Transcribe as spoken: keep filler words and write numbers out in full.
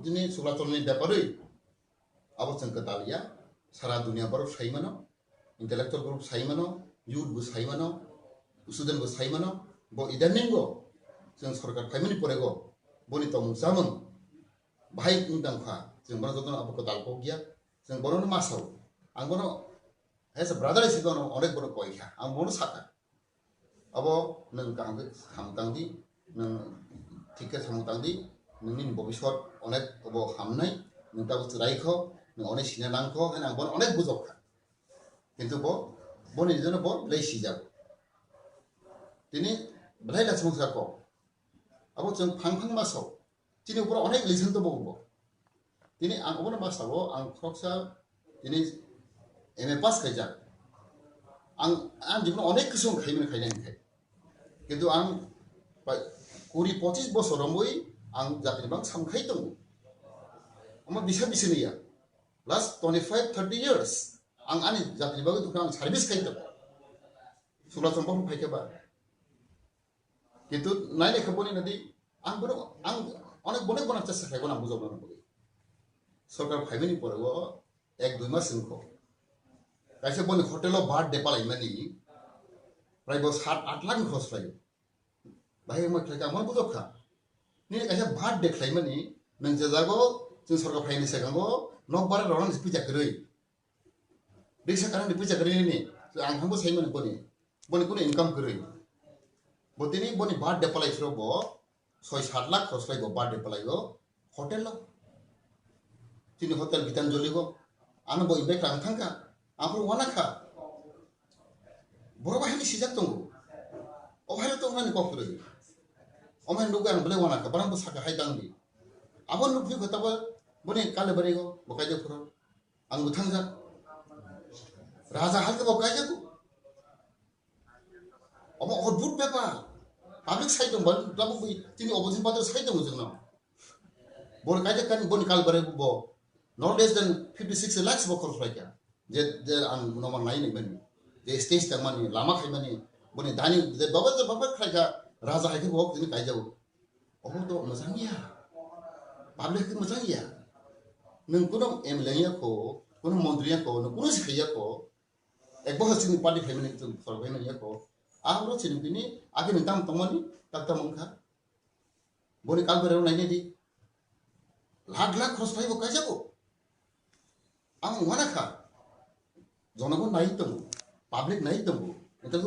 Chini Suklachorni bepari abo chwng kwtal ya, sara dunia borok sai mano, intellectual group sai mano, youth bo sai mano, student bo sai mano, bo idaningo chwng sorkar phaimani porego boni tongmung chamung bahai wng tong kha, chwng bono jotono abo kwtal kok ya, chwng bono ma sao, ang bono as a brother hisabe bono onek bono koi kha, ang bono sakha. Abo nwng kaham khe samung tang di, nwng thik khe samung tang di, nini bobiswt onek obo hamnai, nwng tabuk chwrai kho, nwng onek sina nang kho, hwnwi ang bono onek bujok kha. Kintu bo, boni jora bo belai sijak. Tini belai la chwngsa kok. Abo chwng phang phang ma sao. Chini upor onek relation to bo bo. Tini ang obono ma sao, ang khoroksa tini M A pass khaijak. Ang, ang jibon onek kisu khaimani khainai khai. Kintu ang pa-, kuri pochis bosor romwi ang jatini bang sam khai tongo. Omo bisa bisini ya. Last twenty-five, thirty years ang ani jatini bagwi dukha ang service khai tongo. Sula chompa phai khe ba. Kintu nainai khe boni nadi, ang bono, ang onek, bonek bono chesta khlai bono ang bujokna bagwi. Sorkar phaimani pore o ek dui mas wngkho. Kaisa boni hotel o birthday palaimani, prai bo sat at lakh ni khorch khlaio. Bahai wngma khlai kha, ang bono bujok kha. Nini kaisa birthday khlaimani, nwng je jago chwng sorkar phaini sekango nok bara rwna nisi puisa kwrwi. Riksa karang ni puisa kwrwi nini. So, ang thangbo sai mani boni. Boni kunu income kwrwi. Bo tini boni birthday palai sro bo soi sat lakh khorch khlai bo birthday palai o hotel o. Tini hotel Gitanjali go. Ano bo invite rang thangka. Ang phuru wana kha. Borok bahai ni sijak tongo. O bahai tongo nani kok kwrwi. O bahai nugwi ang belai wana kha. Barang bo saka hai tang di. Abo nukphi kho tabo boni kale bari go. Bo kaijak phuru. Ang bo thangjak. Raja hai khe bo kaijago. Omo odbhut bepar. Public sai tong ba, tabuk bai tini opposition party sai tong jengno. Bor kaijak kan boni kal bare bo. No less than fifty six lakhs bo khorch lai kha. Je, je ang noman nai nai mani. Je stage tang mani, lama khai mani. Boni dani, je baba, je baba khai kha, raja hai khe bo tini kaijago. Omo to mojang ya. Public khe mojang ya. Nwng kuno M L A ya kho, kuno montri ya kho, nwng kuno si khai ya kho. Ek bohor chini party phaimani, chwng khorok phaimani ya kho. Ahoro chini bini, ake nwng tam tongmani, tak tam wngkha. Boni kal berero nainai di. Lakh lakh khorch phaibo kaijago. Ang wana kha. Jonogon nai tongo. Public nai tongo. Entonces